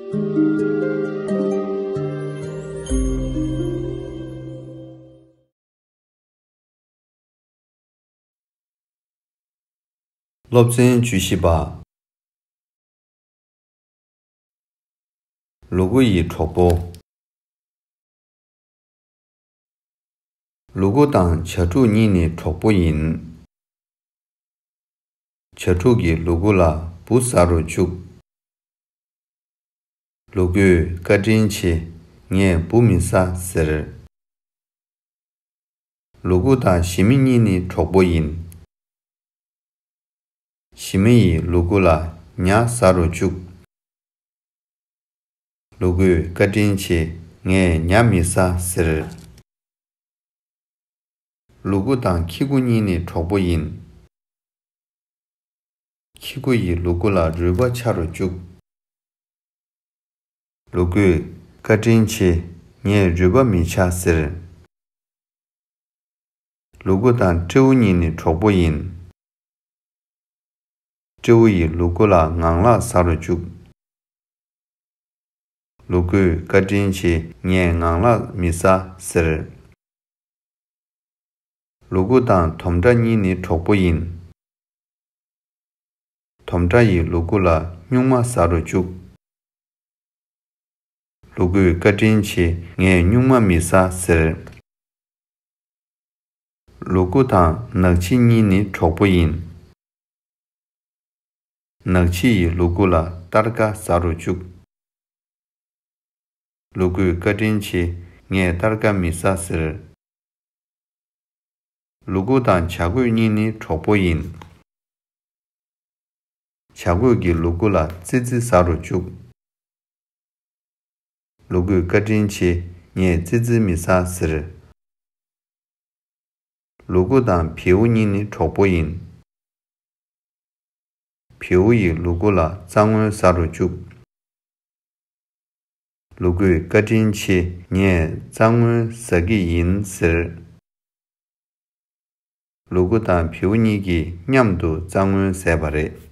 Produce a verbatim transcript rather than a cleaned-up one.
སློབ་ཚན་བཅུ་བཞི་པ། ལུ་གུ་ཡི་གྲོགས་པོ། ལུ་གུ་དང་བྱ་ཕྲུག་གཉིས་ནི་གྲོགས་པོ་ཡིན། བྱ་ཕྲུག་གིས་ལུ་གུ་ལ་འབུ་ཟ་རུ་བཅུག་ལུ་གུས་བཀའ་དྲིན་ཆེ། ངས་འབུ་མི་ཟ་ཟེར། ལུ་གུ་དང་ཞི་མི་གཉིས་ནི་གྲོགས་པོ་ཡིན། ཞི་མི་ཡིས་ལུ་གུ་ལ་ཉ་ཟ་རུ་བཅུག་ལུ་གུས་བཀའ་དྲིན་ཆེ། ངས་ཉ་མི་ཟ་ཟེར། ལུ་གུ་དང་ཁྱི་གུ་གཉིས་ནི་གྲོགས་པོ་ཡིན། ཁྱི་གུ་ཡིས་ལུ་གུ་ལ་རུས་པ་ཆ་རུ་བཅུག་ལུ་གུས་བཀའ་དྲིན་ཆེ། ངས་རུས་པ་མི་ཆ་ཟེར། ལུ་གུ་དང་སྤྲེའུ་གཉིས་ནི་གྲོགས་པོ་ཡིན། སྤྲེའུ་ཡིས་ལུ་གུ་ལ་ངང་ལག་ཟ་རུ་བཅུག་ལུ་གུས་བཀའ་དྲིན་ཆེ། ངས་ངང་ལག་མི་ཟ་ཟེར། ལུ་གུ་དང་དོམ་ཁྲ་གཉིས་ནི་གྲོགས་པོ་ཡིན། དོམ་ཁྲ་ཡིས་ལུ་གུ་ལ་སྨྱུག་མ་ཟ་རུ་བཅུག་ལུ་གུས་བཀའ་དྲིན་ཆེ། ངས་སྨྱུག་མ་མི་ཟ་ཟེར། ལུ་གུ་དང་ནག་ཕྱིས་གཉིས་ནི་གྲོགས་པོ་ཡིན། ནག་ཕྱིས་ཡིས་ལུ་གུ་ལ་སྟར་ཀ་ཟ་རུ་བཅུག་ལུ་གུས་བཀའ་དྲིན་ཆེ། ངས་སྟར་ཀ་མི་ཟ་ཟེར། ལུ་གུ་དང་བྱ་རྒོད་གཉིས་ནི་གྲོགས་པོ་ཡིན། བྱ་རྒོད་ཀྱིས་ལུ་གུ་ལ་ཙི་ཙི་ཟ་རུ་བཅུག་ལུ་གུས་བཀའ་དྲིན་ཆེ། ངས་ཙི་ཙི་མི་ཟ་ཟེར། ལུ་གུ་དང་བེའུ་གཉིས་ནི་གྲོགས་པོ་ཡིན། བེའུ་ཡིས་ལུ་གུ་ལ་རྩྭ་སྔོན་ཟ་རུ་བཅུག་ལུ་གུས་བཀའ་དྲིན་ཆེ། ངས་རྩྭ་སྔོན་ཟ་གི་ཡིན་ཟེར། ལུ་གུ་དང་བེའུ་གཉིས་ཀྱིས་མཉམ་དུ་རྩྭ་སྔོན་ཟས་པ་རེད།